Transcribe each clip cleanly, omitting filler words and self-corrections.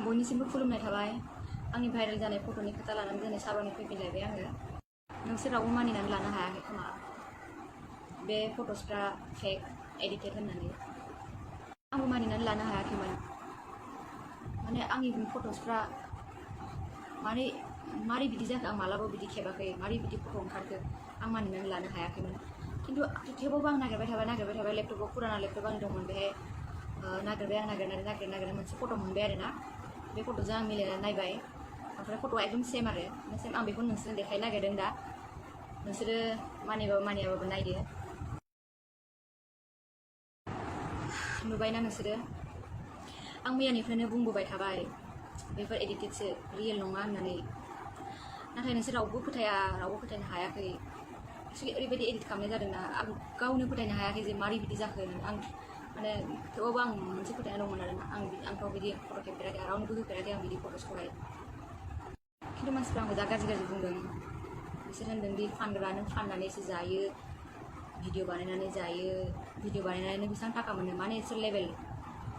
बयनिसिमबो खुलुमनाय थाबाय आंनि भाइरेल जानाय फट'नि खोथा लानानै दिनै साब्रानि फैफिनलायबाय आङो नोंसोर रावबो मानिनानै लानो हायाखै खोमा बे फट'सफ्रा फेक एडिटेड होननानै आंबो मानिनानै लानो हायाखैमोन माने आंनि फट'सफ्रा मारै बिदि जाखो आं मालाबा बिदि खेबाखै मारै बिदि फट' ओंखारखो आं मानिनानै लानो हायाखैमोन खिन्थु थेवबाबो आं नागिरबाय थाबाय लेपटपाव फुराना लेपटप आंनि दंमोन बेहाय नागिरबाय आं नागिरनानै मोनसे फट' मोनबाय आरोना बे फट'जों आं मिलायनानै नायबाय ओमफ्राय फट'आ एकदम सेम आरो सेम आं बेखौ नोंसोरनो देखायनो नागिरदों दा नोंसोरो मानिबाबो मानियाबाबो नायदो नुबायना नोंसोरो आं मैयानिफ्रायनो बुंबोबाय थाबाय बेफोर एडिटेडसो रियेल नङा होननानै नाथाय नोंसोर रावबो फोथायनो हायाखै ओरैबायदि एडिट खालामनाय जादोंना आं गावनो फोथायनो हायाखै जे मारै बिदि जाखो आं माने थेवबाबो आं मोनसे फोथायनाय दंमोन आरोना आंथ' बिदि फट' खेबफेराखै रावनोबो होफेराखै आं बिदि फट'सखौहाय खिन्थु मानसिफ्रा आंखौ जा गाज्रि बुंदों बिसोर होनदों दि फानग्रा नों फाननानैसो जायो भिडिअ बानायनानै जायो भिडिअ बानायनानै बेसेबां थाखा मोनो माने एसोर लेभेल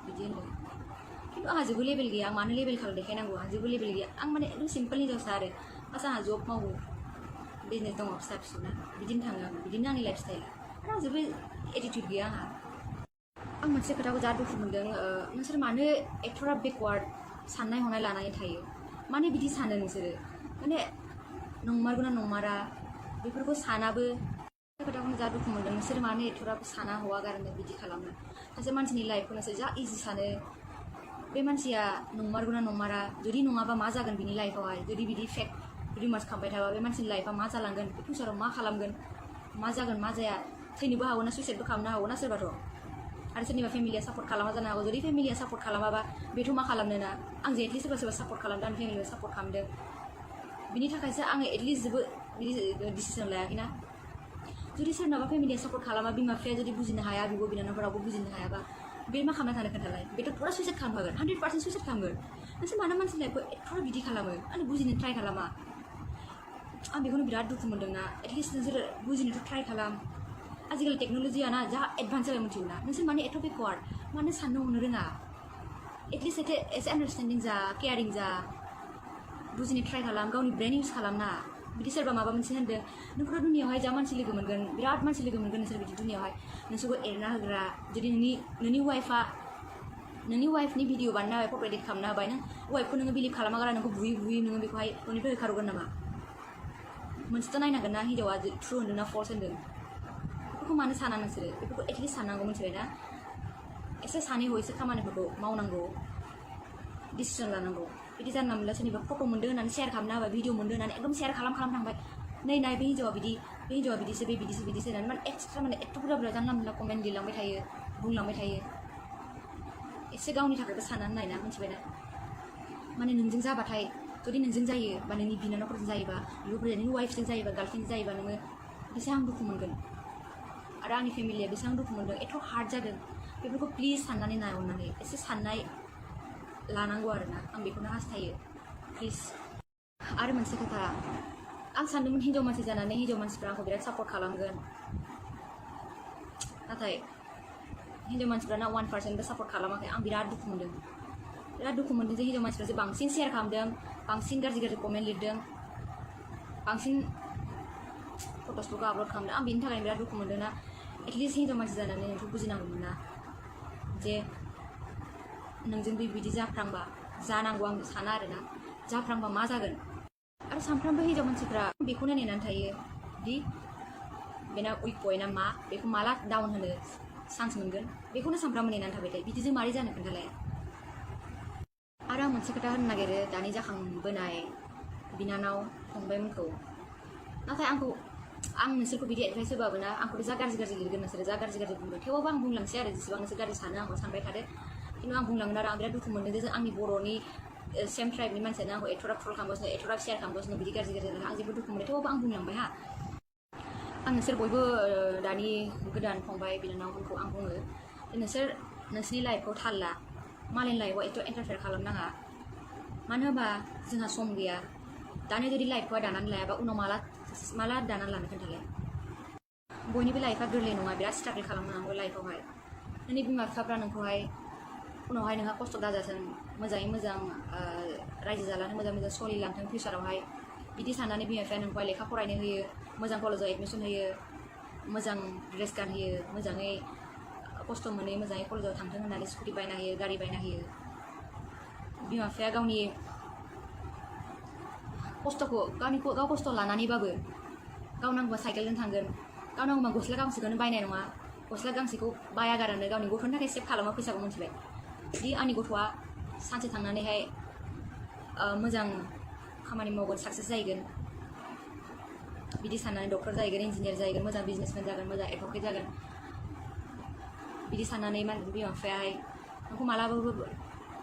बिदि होनदों खिन्थु आंहा जेबो लेभेल गैया आं मानो लेभेल देखायनांगौ आंहा जेबो लेभेल गैया आं माने एकदम सिम्पोल हिनजावसा आरो फार्स्ट आंहा जब मावो बिजनेस दङ फिसा फिसौना बिदिनो थाङो आं बिदिनो आंनि लाइफ स्टाइला आरो आं जेबो एटिटिउड गैया आं मोनसे खोथाखौ जा दुखु मोनदों नोंसोर मानो एथ'रा बेकवार्ड साननाय हनाय लानानै थायो मानो बिदि सानो नोंसोरो माने नंमारगौना नंमारा बेफोरखौ सानाबो खोथाखौनो जा दुखु मोनदों नोंसोर मानो एथ'राबो साना हवा गारनो बिदि खालामो सासे मानसिनि लाइफखौ नोंसोर जा इजि सानो बे मानसिया नंमारगौना नंमारा जुदि नङाबा मा जागोन बिनि लाइफआवहाय जुदि बिदि फेक रिमार्स खालामबाय थाबा बे मानसिनि लाइफआ मा जालांगोन बे फिउचाराव मा खालामगोन मा जागोन मा जाया थैनोबो हागौ ना सुइसाइडबो खालामनो हागौ ना सोरबाथ' आरो सोरनिबा फेमिलिया सापर्ट खालामा जानो हागौ जुदि फेमिलिया सापर्ट खालामाबा बेथ' मा खालामनो ना आं जे एटलिस्ट सोरबा सापर्ट खालामदों आंनि फेमिलिया सापर्ट खालामदों बिनि थाखायसो आङो एटलिस्ट जेबो बिदि डिसिसन लायाखैना जुदि सोरनाबा फेमिलिया सापर्ट खालामा बिमा बिफाया जुदि बुजिनो हाया बिब' बिनानावफोरावबो बुजिनो हायाबा बे मा खालामना थानो खोन्थालाय बेथ' फुरा सुइसाइड खालामखागोन 100% सुइसाइड खालामगोन नोंसोर मानो मानसि लाइफखौ एथ'रा बिदि खालामो आरो बुजिनो ट्राइ खालामा आं बेखौनो बिराद दुखु मोनदोंना एटलिस्ट नोंसोर बुजिनोथ' ट्राइ खालाम आजिखालि टेक्न'लजिया ना जा एडभान्स जाबाय मिथिगौ ना नोंसोर माने एथ' बेकवार्ड मानो साननो हनो रोङा एटलिस्ट एसे आन्डारस्टेन्डिं जा केयारिं जा बुजिनो ट्राइ खालाम गावनि ब्रेन इउज खालामना बिदि सोरबा माबा मोनसे होनदों नोंखौथ' दुनियावहाय जा मानसि लोगो मोनगोन बिराद मानसि लोगो मोनगोन नोंसोर बिदि दुनियावहाय नोंसोरखौ एरना होग्रा जुदि नोंनि वाइफनि भिडिअ बानायना होबाय फट' एडिट खालामना होबाय नों वाइफखौ नोङो बिलिभ खालामा गारा नोंखौ बुयै नोङो बेखौहाय न'निफ्राय होखारगोन नामा मोनसेथ' नायनांगोन ना हिन्जावा ट्रु होन्दों ना फल्स होन्दों बेफोरखौ मानो साना नोंसोरो बेफोरखौ एटलिस्ट साननांगौ मिथिबाय ना एसे सानै हयैसो खामानिफोरखौ मावनांगौ डिसिसन लानांगौ बिदि जानला मोनला सोरनिबा फट' मोन्दों होननानै शेयार खालामना होबाय भिडिअ मोन्दों होननानै एकदम शेयार खालाम थांबाय नाय बे हिन्जावा बिदिसो बे बिदिसो होननानै माने एक्सट्रा माने एथ' बुरजा जानला मोनला कमेन्ट लिरलांबाय थायो बुंलांबाय थायो एसे गावनि थाखायबो साननानै नायना मिथिबायना माने नोंजों जाबाथाय जुदि नोंजों जायो बा नोंनि बिनानावफोरजों जायोबा बिब'फोरजों नोंनि वाइफजों जायोबा गार्लफ्रेन्डजों जायोबा नोङो बेसेबां दुखु मोनगोन आरो आंनि फेमिलिया बेसेबां दुखु मोनदों एथ' हार्ड जादों बेफोरखौ प्लिज साननानै नाय अननानै एसे साननाय लानांगौ आरोना आं बेखौनो हास्थायो प्लिज आरो मोनसे खोथा आं सानदोंमोन हिन्जाव मानसि जानानै हिन्जाव मानसिफ्रा आंखौ बिराद सापर्ट खालामगोन नाथाय हिन्जाव मानसिफ्राना 1%बो सापर्ट खालामाखै आं बिराद दुखु मोनदों जे हिन्जाव मानसिफ्रासो बांसिन शेयार खालामदों बांसिन गाज्रि कमेन्ट लिरदों बांसिन फट'सफोरखौ आपल'ड खालामदों आं बेनि थाखायनो बिराद दुखु मोनदों ना एटलिस्ट हिन्जाव मानसि जानानै नोंथ' बुजिनांगौमोन ना जे नोंजों बिदि जाफ्रांबा जानांगौ आं साना आरोना जाफ्रांबा मा जागोन आरो सानफ्रामबो हिन्जाव मानसिफ्रा बेखौनो नेनानै थायो दि बेना उइक पइन्टआ मा बेखौ माला डाउन होनो चान्स मोनगोन बेखौनो सानफ्रामबो नेनानै थाबाय थायो बिदिजों मारै जानो खोन्थालाया आरो आं मोनसे खोथा होनो नागिरो दानि जाखांबोनाय बिनानाव फंबायमोनखौ नाथाय आं नोंसोरखौ बिदि एडभाइस होबाबो ना आंखौथ' जा गाज्रि लिरगोन नोंसोरो जा गाज्रि बुंगोन थेवबाबो आं बुंलांसै आरो जेसेबां नोंसोर गाज्रि सानो आंखौ सानबाय थादो खिन्थु आं बुंलांगोन आरो आं बिराद दुखु मोनदों जे आंनि बर'नि सेम ट्राइबनि मानसियानो आंखौ एथ'राब ट्रल खालामगासिनो एथ'राब शेयार खालामगासिनो बिदि गाज्रि आं जेबो दुखु मोनो थेवबाबो आं बुंलांबाय हा आं नोंसोर बयबो दानि गोदान फंबाय बिनानावमोनखौ आं बुङो नोंसोरनि लाइफखौ थाल ला मालायनि लाइफआव एथ' इन्टारफेयार खालामनाङा मानो होनबा जोंहा सम गैया दानो जुदि लाइफखौहाय दानानै लायाबा उनाव माला दानानै लानो खोन्थालाय बयनिबो लाइफआ गोरलै नङा बिराद स्ट्रागल खालामनांगौ लाइफआवहाय नोंनि बिमा बिफाफ्रा नोंखौहाय उनावहाय नोंहा खस्थ' दाजाथों मोजाङै मोजां रायजो जालांथों मोजां मोजां सोलिलांथों फिउचारावहाय बिदि साननानै बिमा बिफाया नोंखौहाय लेखा फरायनो होयो मोजां कलेजाव एडमिसन होयो मोजां ड्रेस गानहोयो मोजाङै खस्थ' मोनै मोजाङै कलेजाव थांथों होननानै स्कुटि बायना होयो गारि बायना होयो बिमा बिफाया गावनि खस्थ'खौ गाव खस्थ' लानानैबाबो गाव नांगौबा साइकेलजों थांगोन गाव नांगौबा गस्ला गांसेखौनो बायनाय नङा गस्ला गांसेखौ बाया गारानो गावनि गथ'नि थाखाय सेभ खालामो फैसाखौ मोनथिबाय दि आंनि गथ'आ सानसे थांनानैहाय मोजां खामानि मावगोन साक्सेस जाहैगोन बिदि साननानै डक्टर जाहैगोन इन्जिनियार जाहैगोन मोजां बिजनेसमेन जागोन मोजां एडभकेट जागोन बिदि साननानै बिमा बिफायाहाय नोंखौ मालाबाबो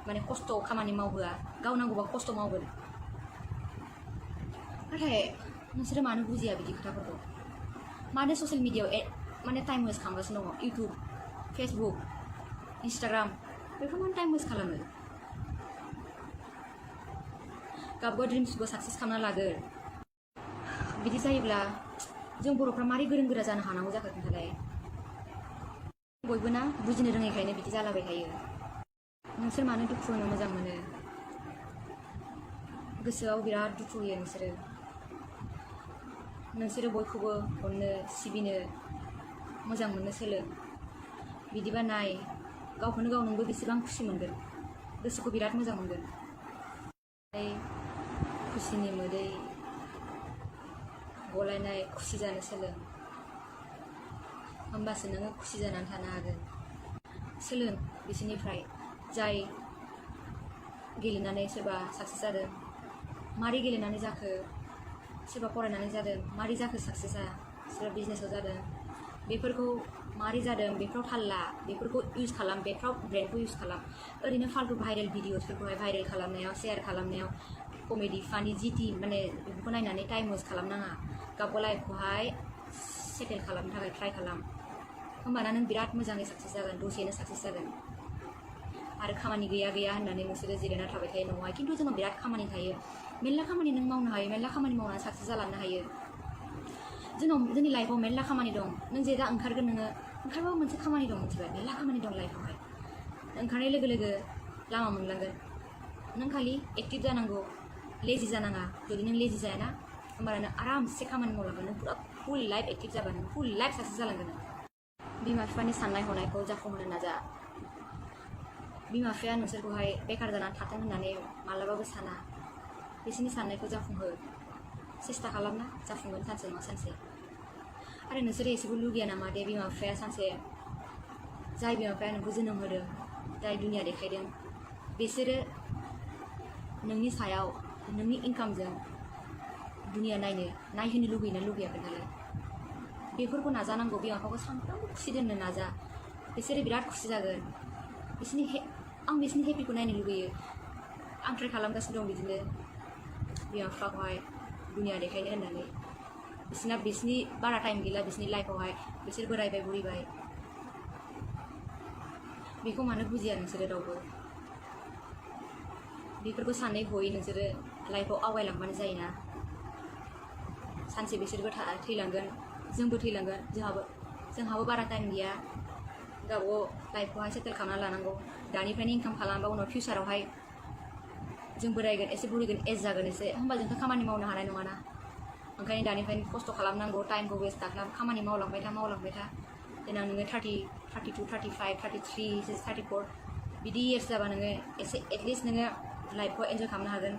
माने खस्थ' खामानि मावहोआ गाव नांगौबा खस्थ' मावगोन नाथाय नोंसोरो मानो बुजिया बिदि खोथाफोरखौ मानो ससियेल मिडियायाव माने टाइम वेस्ट खालामगासिनो दङ इउटुब फेसबुक इन्सटाग्राम बेफोर माने टाइम वेस्ट खालामो गावबा ड्रिम्सखौ साक्सेस खालामना लागोन बिदि जायोब्ला जों बर'फ्रा मारै गोरों गोरा जानो हानांगौ जाखो खोन्थालाय बयबो ना बुजिनो रोङैखायनो बिदि जालाबाय थायो नोंसोर मानो दुखु होनो मोजां मोनो गोसोआव बिराद दुखु होयो नोंसोरो बयखौबो अननो सिबिनो मोजां मोननो सोलों बिदिबा नाय गावखौनो गाव नोंबो बेसेबां खुसि मोनगोन गोसोखौ बिराद मोजां मोनगोन खुसिनि मोदै गलायनाय खुसि जानो सोलों होमबासो नोङो खुसि जानानै थानो हागोन सोलों बिसोरनिफ्राय जाय गेलेनानै सोरबा साक्सेस जादों मारै गेलेनानै जाखो सोरबा फरायनानै जादों मारै जाखो साक्सेसआ सोरबा बिजनेसाव जादों बेफोरखौ मारै जादों बेफोराव थाल ला बेफोरखौ इउज खालाम बेफोराव ब्रेनखौ इउज खालाम ओरैनो फाल्तु भाइरेल भिडिअसफोरखौहाय भाइरेल खालामनायाव शेयार खालामनायाव कमेडि फानि जिटि माने बेफोरखौ नायनानै टाइम वेस्ट खालामनाङा गावबा लाइफखौहाय सेटेल खालामनो थाखाय ट्राइ खालाम होमबाना नों बिराद मोजाङै साक्सेस जागोन दसेनो साक्सेस जागोन आरो खामानि गैया होननानै नोंसोरो जिरायना थाबाय थायो नङा खिन्थु जोंनाव बिराद खामानि थायो मेरला खामानि नों मावनो हायो मेरला खामानि मावनानै साक्सेस जालांनो हायो जोंनि लाइफआव मेरला खामानि दं नों जे दा ओंखारगोन नोङो ओंखारबाबो मोनसे खामानि दं मिथिबाय मेरला खामानि दं लाइफआवहाय ओंखारनाय लोगो लोगो लामा मोनलांगोन नों खालि एक्टिभ जानांगौ लेजि जानाङा जुदि नों लेजि जायाना होमबाना नों आरामसे खामानि मावलांगोन नों पुरा फुल लाइफ एक्टिभ जागोन फुल लाइफ साक्सेस जालांगोन बिमा बिफानि साननाय हनायखौ जाफुंहोनो नाजा बिमा बिफाया नोंसोरखौहाय बेखार जानानै थाथों होननानै मालाबाबो साना बिसोरनि साननायखौ जाफुंहो सेस्था खालामना जाफुंगोन सानसे नङा सानसे आरो नोंसोरो एसेबो लुगैया नामा दे बिमा बिफाया सानसे जाय बिमा बिफाया नोंखौ जोनोम होदों जाय दुनिया देखायदों बिसोरो नोंनि सायाव नोंनि इनकामजों दुनिया नायहोनो लुगैना लुगैया खोन्थालाय बेफोरखौ नाजानांगौ बिमा बिफाखौ सानफ्रामबो खुसि दोननो नाजा बिसोरो बिराद खुसि जागोन आं बिसोरनि हेपिखौ नायनो लुगैयो आं ट्राइ खालामगासिनो दं बिदिनो बिमा बिफाखौहाय दुनिया देखायनो होननानै बिसोरनि बारा टाइम गैला बिसोरनि लाइफआवहाय बिसोर बोरायबाय बुरिबाय बेखौ मानो बुजिया नोंसोरो रावबो बेफोरखौ सानै हयै नोंसोरो लाइफआव आवगायलांबानो जायोना सानसे बिसोरबो थैलांगोन जोंबो थैलांगोन जोंहाबो बारा टाइम गैया गावबागाव लाइफखौहाय सेटेल खालामना लानांगौ दानिफ्रायनो इनकाम खालामबा उनाव फिउचारावहाय जों बोरायगोन एसे बुरिगोन एज जागोन एसे होमबा जोंथ' खामानि मावनो हानाय नङाना ओंखायनो दानिफ्रायनो खस्थ' खालामनांगौ टाइमखौ वेस्ट दाखालाम खामानि मावलांबाय था देनां नोङो 32, 35, 33, 34 बिदि इयार्स जाबा नोङो एसे एटलिस्ट नोङो लाइफखौ एन्जय खालामनो हागोन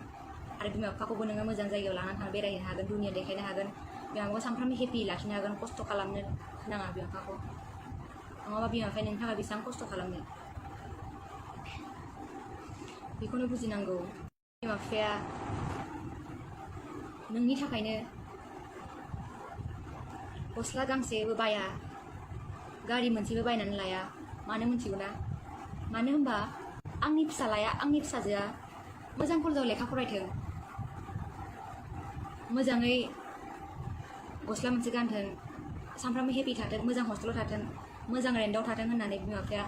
आरो बिमा बिफाखौबो नोङो मोजां जायगायाव लानानै थांना बेरायहैनो हागोन दुनिया देखायनो हागोन बिमा बिफाखौ सानफ्रामबो हेपि लाखिनो हागोन खस्थ' खालामनो नाङा बिमा बिफाखौ नङाबा बिमा बिफाया नोंनि थाखाय बेसेबां खस्थ' खालामनो बेखौनो बुजिनांगौ बिमा बिफाया नोंनि थाखायनो गस्ला गांसेबो बाया गारि मोनसेबो बायनानै लाया मानो मिथिगौ ना मानो होनबा आंनि फिसालाया आंनि फिसाजोआ मोजां कलेजाव लेखा फरायथों मोजाङै गस्ला मोनसे गानथों सानफ्रामबो हेपि थाथों मोजां हस्टेलाव थाथों मोजां रेन्टआव थाथों होननानै बिमा बिफाया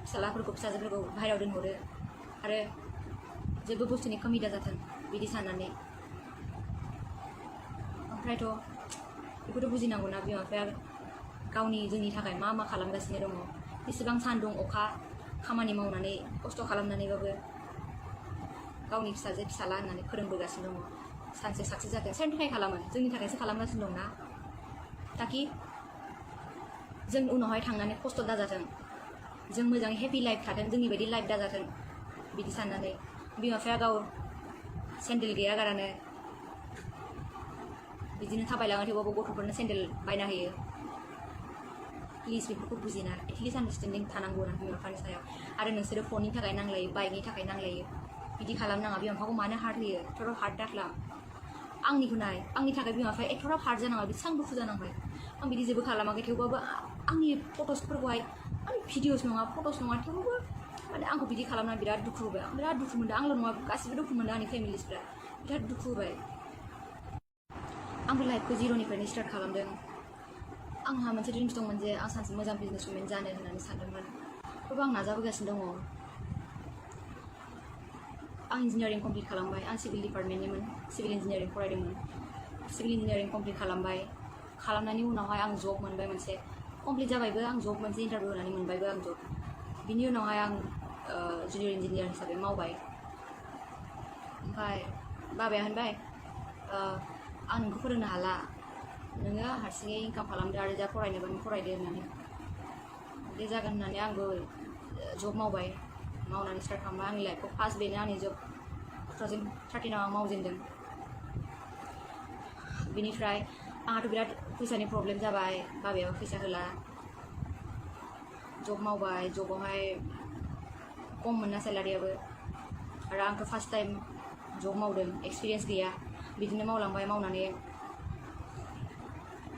फिसाजोफोरखौ बाहेरायाव दोनहरो आरो जेबो बुस्थुनि खमि दाजाथों बिदि साननानै ओमफ्रायथ' बेखौथ' बुजिनांगौना बिमा बिफाया जोंनि थाखाय मा खालामगासिनो दङ बेसेबां सान्दुं अखा खामानि मावनानै खस्थ' खालामनानैबाबो गावनि फिसाजो फिसाला होननानै फोरोंबोगासिनो दङ सानसे साक्सेस जागोन सोरनि थाखाय खालामो जोंनि थाखायसो खालामगासिनो दंना ताकि जों उनावहाय थांनानै खस्थ' दाजाथों जों मोजाङै हेपि लाइफ थाथों जोंनि बायदि लाइफ दाजाथों बिदि साननानै बिमा बिफाया गाव सेन्देल गैया गारानो बिदिनो थाबायलाङो थेवबाबो गथ'फोरनो सेन्देल बायना होयो प्लिज बेफोरखौ बुजिना एटलिस्ट आन्डारस्टेन्डिं थानांगौ ना बिमा बिफानि सायाव आरो नोंसोरो फननि थाखाय नांलायो बाइकनि थाखाय नांलायो बिदि खालामनाङा बिमा बिफाखौ मानो हार्ट होयो एथ'राब हार्ट दाख्ला आंनिखौ नाय आंनि थाखाय बिमा बिफाया एथ'राब हार्ट जानाङा बेसेबां दुखु जानांबाय आं बिदि जेबो खालामाखै थेवबाबो आंनि फट'सफोरखौहाय आंनि भिडिअस नङा फट'स नङा थेवबाबो माने आंखौ बिदि खालामना बिराद दुखु होबाय आं बिराद दुखु मोनदों आंल' नङा गासिबो दुखु मोनदों आंनि फेमिलिसफ्रा बिराद दुखु होबाय आंबो लाइफखौ जिर'निफ्रायनो स्टार्ट खालामदों आंहा मोनसे ड्रिम्स दंमोन जे आं सानसे मोजां बिजनेसमेन जानो होननानै सानदोंमोन थेवबो आं नाजाबोगासिनो दङ आं इन्जिनियारिं कमप्लिट खालामबाय आं सिभिल डिपार्टमेन्टनिमोन सिभिल इन्जिनियारिं फरायदोंमोन सिभिल इन्जिनियारिं कमप्लिट खालामनायनि उनावहाय आं जब मोनबाय मोनसे कमप्लिट जाबायबो आं जब मोनसे इन्टारभिउ होनानै मोनबायबो आं जब बिनि उनावहाय आं जुनियर इन्जिनियार हिसाबै मावबाय ओमफ्राय बाबाया होनबाय आं नोंखौ फोरोंनो हाला नोङो हारसिङै इनकाम खालामदो आरो जा फरायनोबा नों फरायदो होननानै बे जागोन होननानै आंबो जब मावबाय मावनानै स्टार्ट खालामबाय आंनि लाइफखौ फार्स्ट बेनो आंनि जब 2013 आं मावजेनदों बिनिफ्राय आंहाथ' बिराद फैसानि प्रब्लेम जाबाय बाबायाबो फैसा होला जब मावबाय जबावहाय खम मोनना सेलारियाबो आरो आंथ' फार्स्ट टाइम जब मावदों एक्सपिरियेन्स गैया बिदिनो मावलांबाय मावनानै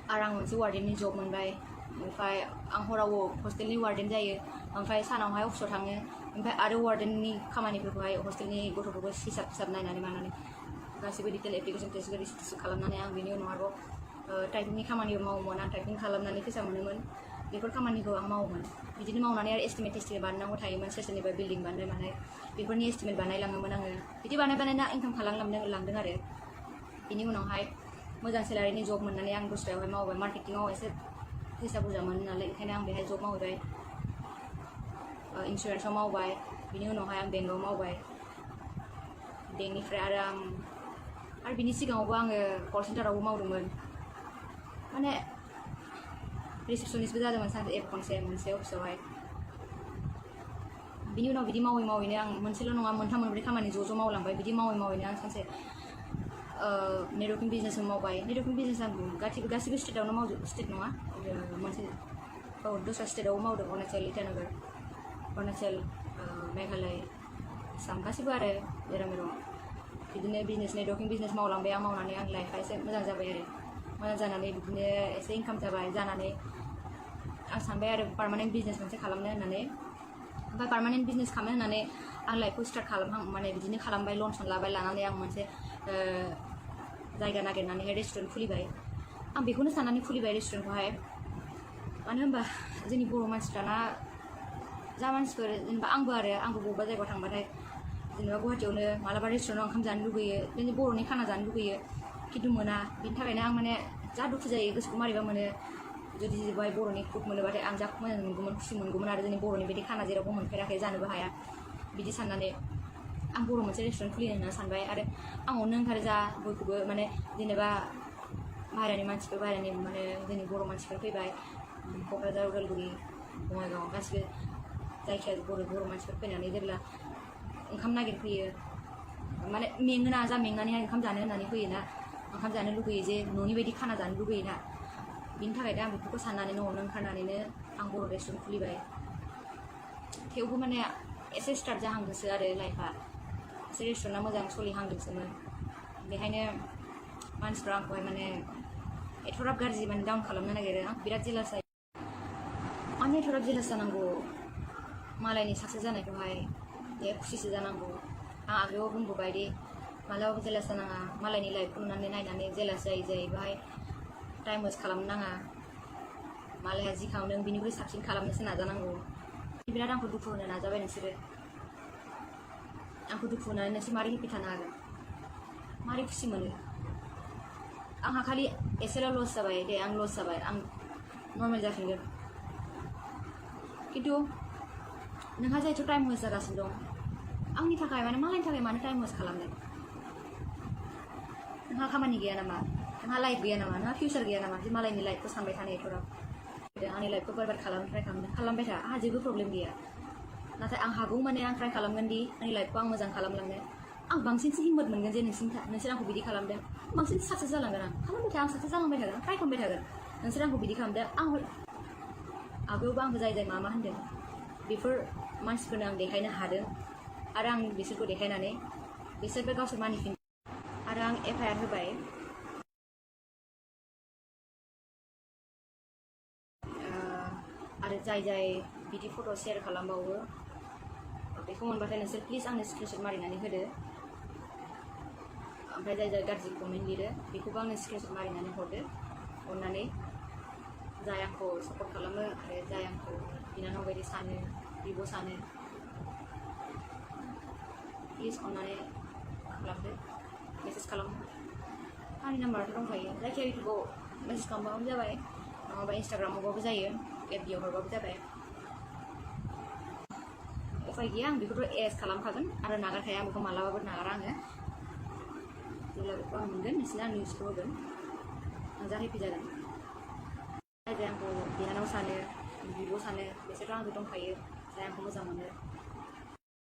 आरो आं मोनसे वार्डेननि जब मोनबाय ओमफ्राय आं हराव हस्टेलनि वार्डेन जायो ओमफ्राय सानावहाय अफिसाव थाङो ओमफ्राय आरो वार्डेननि खामानिफोरखौहाय हस्टेलनि गथ'फोरखौ हिसाब नायनानै मानानै गासिबो डिटेल एप्लिकेसन टेस्ट रिसिप्ट खालामनानै आं बेनि उनाव आरोबाव टाइपिंनि खामानिबो मावोमोन आं टाइपिं खालामनानै फैसा मोनोमोन बेफोर खामानिखौ आं मावोमोन बिदिनो मावनानै आरो एस्टिमेट टेस्टिमेट बानायनांगौ थायोमोन सोरनिबा बिल्डिं बानायनाय मानाय बेफोरनि एस्टिमेट बानायलाङोमोन आङो बिदि बानायना इनकाम खालामलांदों आरो बिनि उनावहाय मोजां सेलारिनि जब मोननानै आं दस्रायावहाय मावबाय मार्केटिंआव एसे फैसा बुरजा मोनो नालाय ओंखायनो आं बेहाय जब मावबाय इन्सुरेन्सआव मावबाय बिनि उनावहाय आं बेंकआव मावबाय बेंकनिफ्राय आरो बिनि सिगाङावबो आङो कल सेन्टारावबो मावदोंमोन माने रिसेपसनिस्टबो जादोंमोन सानसे खनसे मोनसे अफिसावहाय बिनि उनाव बिदि मावै मावैनो आं मोनसेल' नङा मोनथाम मोनब्रै खामानि ज' मावलांबाय बिदि मावै मावैनो आं सानसे नेटवर्किं बिजनेसबो मावबाय नेटवर्किं बिजनेस आं गासिबो स्टेटआवनो मावजोब स्टेट नङा मोनसे दस्रा स्टेटआवबो मावदों अरुणाचल इटानगर अरुणाचल मेघालय आसाम गासिबो आरो जेराव मेराव बिदिनो बिजनेस नेटवर्किं बिजनेस मावलांबाय आं मावनानै आं लाइफआ एसे मोजां जाबाय आरो मोजां जानानै बिदिनो एसे इनकाम जानानै आं सानबाय आरो पार्मानेन्ट बिजनेस मोनसे खालामनो होननानै ओमफ्राय पार्मानेन्ट बिजनेस खालामनो होननानै आं लाइफखौ स्टार्ट माने बिदिनो खालामबाय लन लाबाय लानानै आं मोनसे जायगा नागिरनानैहाय रेस्टुरेन्ट खुलिबाय आं बेखौनो साननानै खुलिबाय रेस्टुरेन्टखौहाय मानो होनबा जोंनि बर' मानसिफ्राना जा मानसिफोर जेनेबा आंबो बबेबा जायगायाव थांबाथाय जेनेबा गुवाहाटियावनो मालाबा रेस्टुरेन्टाव ओंखाम जानो लुगैयो जोंनि बर'नि खाना जानो लुगैयो खिन्थु मोना बिनि थाखायनो आं माने जा दुखु जायो गोसोखौ मारैबा मोनो जुदि बेवहाय बर'नि फुड मोनोबाथाय आं जा मोजां मोनगौमोन खुसि मोनगौमोन आरो जोंनि बर'नि बायदि खाना जेरावबो मोनफेराखै जानोबो हाया बिदि साननानै आं बर' मोनसे रेस्टुरेन्ट खुलिनो होनना सानबाय आरो आं अननो ओंखारो जा बयखौबो माने जेनेबा बाहेरानि मानसिफोर माने जोंनि बर' मानसिफोर फैबाय क'क्राझार उदालगुरि बङाइगाव गासिबो जायखिया बर' मानसिफोर फैनानै जेब्ला ओंखाम नागिरफैयो माने मेङोना जा मेंनानैहाय ओंखाम जानो होननानै फैयोना ओंखाम जानो लुगैयो जे न'नि बायदि खाना जानो लुगैयोना बिनि थाखायनो आं बेफोरखौ साननानै न'आवनो ओंखारनानैनो आं बर' रेस्टुरेन्ट खुलिबाय थेवबो माने एसे स्टार्ट जाहांदोंसो आरो लाइफआ एसे रेस्टुरेन्टआ मोजां सोलिहांदोंसोमोन बेखायनो मानसिफ्रा आंखौहाय माने एथ'राब गाज्रि माने डाउन खालामनो नागिरो आं बिराद जेलास जायो मानो एथ'राब जेलास जानांगौ मालायनि साक्सेस जानायखौहाय दे खुसिसो जानांगौ आं आगोलाव बुंबोबाय दि मालाबाबो जेलास जानाङा मालायनि लाइफखौ नायनानै जेलास जायै बाहाय टाइम वेस्ट खालामनो नाङा मालाया जि खालामदों बिनिख्रुइ साबसिन खालामनोसो नाजानांगौ बिराद आंखौ दुखु होनो नाजाबाय नोंसोरो आंखौ दुखु होनानै नोंसोर मारै हेपि थानो हागोन मारै खुसि मोनो आंहा खालि एसेल' लस जाबाय दे आं लस जाबाय आं नर्मेल जाफिनगोन खिन्थु नोंहा जायथ' टाइम वेस्ट जागासिनो दं आंनि थाखाय माने मालायनि थाखाय मानो टाइम वेस्ट खालामदों नोंहा खामानि गैया नामा नोंहा लाइफ गैया नामा नोंहा फिउचार गैया नामा जे मालायनि लाइफखौ सानबाय थानाय एथ'राब आंनि लाइफखौ बरबाद खालामनो ट्राइ खालामबाय था आंहा जेबो प्रब्लेम गैया नाथाय आं हागौ माने आं ट्राइ खालामगोन दि आंनि लाइफखौ आं मोजां खालामलांनो आं बांसिनसो हिम्मत मोनगोन जे नोंसोर आंखौ बिदि खालामदों बांसिन साक्सेस जालांगोन आं खालामबाय था आं साक्सेस जालांबाय थागोन ट्राइ खालामबाय थागोन नोंसोर आंखौ बिदि खालामदों आं आगोलावबो आंबो जाय मा होनदों बेफोर मानसिफोरनो आं देखायनो हादों आरो आं बिसोरखौ देखायनानै बिसोरबो गावसोर मानिफिन आरो आं FIR होबाय आरो जाय बिदि फट' शेयार खालामबावो बेखौ मोनबाथाय नोंसोर प्लिज आंनो स्क्रिनशट मारिनानै होदो ओमफ्राय जाय गाज्रि कमेन्ट लिरो बेखौबो आंनो स्क्रिनशट मारिनानै हरदो अननानै जाय आंखौ सापर्ट खालामो आरो जाय आंखौ बिनानाव बायदि सानो बिब' सानो प्लिज अननानै खालामदो मेसेज खालाम आंनि नाम्बाराथ' दंखायो जायखिया इउटुबाव मेसेज खालामबाबो जाबाय नङाबा इन्सटाग्रामावबाबो जायो FB हरबाबो जाबाय उफाय गैया आं बेखौथ' एरेस्ट खालामखागोन आरो नागारखाया बेखौ मालाबाबो नागारा आङो जेब्ला बेखौ आं मोनगोन नोंसोरनो आं निउसखौ होगोन आं जा हेपि जागोन जाय आंखौ बिनानाव सानो बिब' सानो बिसोरथ' आंजों दंखायो जाय आंखौ मोजां मोनो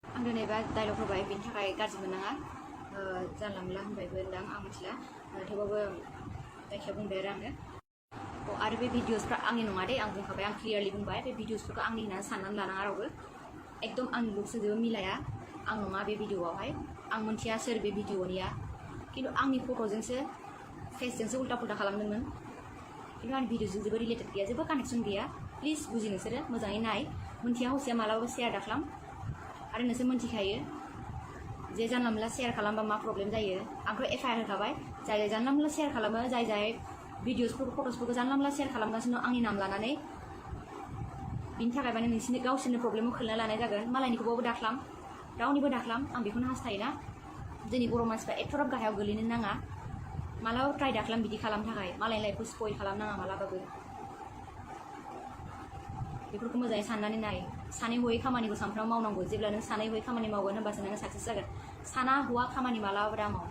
आं दिनै बा डायलग होबाय बेनि थाखाय गाज्रि मोननाङा जानला मोनला होनबायबो होनदां आं मिथिला थेवबाबो जायखिया बुंबाय आरो बे भिडिअसफ्रा आंनि नङा दे आं बुंखाबाय आं क्लियारलि बुंबाय बे भिडिअसफोरखौ आंनि होननानै साननानै लानाङा रावबो एकदम आंनि लुक्सजों जेबो मिलाया आं नङा बे भिडिअआवहाय आं मोनथिया सोर बे भिडिअनिया खिन्थु आंनि फट'जोंसो फेसजोंसो उल्टा पुल्टा खालामदोंमोन खिन्थु आंनि भिडिअजों जेबो रिलेटेड गैया जेबो कानेक्सन गैया प्लिज बुजि नोंसोरो मोजाङै नाय मोनथिया हसिया मालाबाबो शेयार दाखालाम आरो नोंसोर मोनथिखायो जे जानला मोनला शेयार खालामबा मा प्रब्लेम जायो आंथ' FIR होखाबाय जाय जानला मोनला शेयार खालामो जाय भिडिअसफोरखौ फट'सफोरखौ जानला मोनला शेयार खालामगासिनो आंनि नाम लानानै बिनि थाखाय माने नोंसिनि गावसोरनि प्रब्लेमखौ खोलना लानाय जागोन मालायनिखौबाबो दाख्लाम रावनिबो दाख्लाम आं बेखौनो हास्थायोना जोंनि बर' मानसिफ्रा एथ'राब गाहायाव गोलैनो नाङा मालाबाबो ट्राइ दाख्लाम बिदि खालामनो थाखाय मालायनि लाइफखौ स्पइल खालामनाङा मालाबाबो बेफोरखौ मोजाङै साननानै नाय सानै हयै खामानिखौ सानफ्रामबो मावनांगौ जेब्ला नों सानै हयै खामानि मावगोन होनबासो नोङो साक्सेस जागोन साना हौवा खामानि मालाबाबो दा माव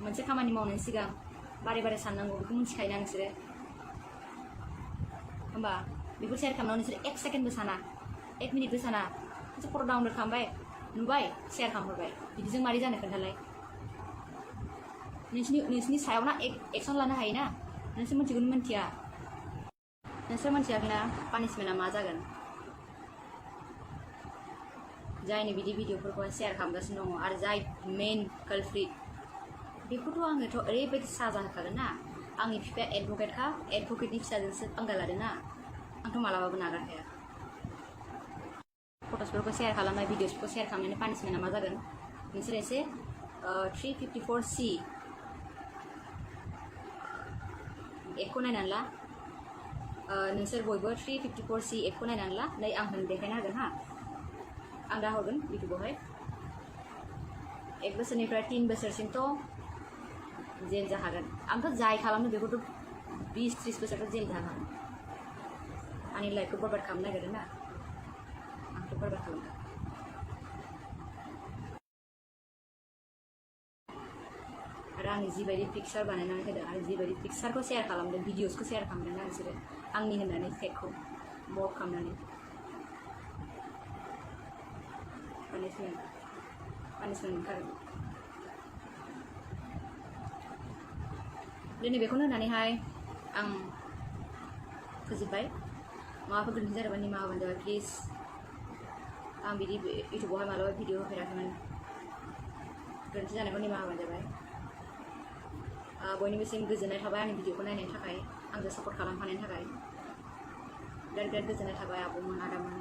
मोनसे खामानि मावनायनि सिगां बारे बारे साननांगौ बेखौ मिथिखायोना नोंसोरो होमबा बेखौ शेयार खालामनायाव नोंसोर 1 सेकेन्डबो साना 1 मिनिटबो साना मोनसे फट' डाउनलड खालामबाय नुबाय शेयार खालामहरबाय बिदिजों मारै जानो खोन्थालाय नोंसिनि सायाव ना एक्सन लानो हायोना नोंसोर मिथिगौनो मिथिया नोंसोर मिथियाखैना पानिशमेन्टआ मा जागोन जायनि बिदि भिडिअफोरखौ शेयार खालामगासिनो दङ आरो जाय मेन कालप्रिट बेखौथ' आङोथ' ओरैबायदि साजा होखागोन ना आंनि बिफाया एडभकेटखा एडभकेटनि फिसाजोंसो पंगा लादों ना आंथ' मालाबाबो नागारखाया फट'सफोरखौ शेयार खालामनाय भिडिअसफोरखौ शेयार खालामनायनि पानिशमेन्टआ मा जागोन नोंसोर एसे 354C एक्टखौ नायनानै ला नोंसोर बयबो 354C एक्टखौ नायनानै ला नै आं देखायनो हागोन हा आं दा हरगोन इउटुबावहाय 1 बोसोरनिफ्राय 3 बोसोरसिमथ' जेल जाखागोन आंथ' जाय खालामनो बेखौथ' 20-30 बोसोरथ' जेल जागोन आंनि लाइफखौ बरबाद खालामनो नागिरदों ना आंथ' बरबाद खालामगोन आरो आंनि जिबायदि पिक्सार बानायनानै होदों आरो जिबायदि पिक्सारखौ शेयार खालामदों भिडिअसखौ शेयार खालामदों ना बिसोरो आंनि होननानै फेकखौ मर्फ खालामनानै पानिशमेन्ट ओंखारगोन दिनै बेखौनो होननानैहाय आं फोजोबबाय माबाफोर गोरोन्थि जादोंबा निमाहा होबानो जाबाय प्लिज आं बिदि इउटुबावहाय मालाबा भिडिअ होफेराखैमोन गोरोन्थि जानायखौ निमाहा होबानो जाबाय बयनिबोसिम गोजोननाय थाबाय आंनि भिडिअखौ नायनायनि थाखाय आंजों सापर्ट खालामफानायनि थाखाय बिराद गोजोननाय थाबाय आब'मोन आदामोन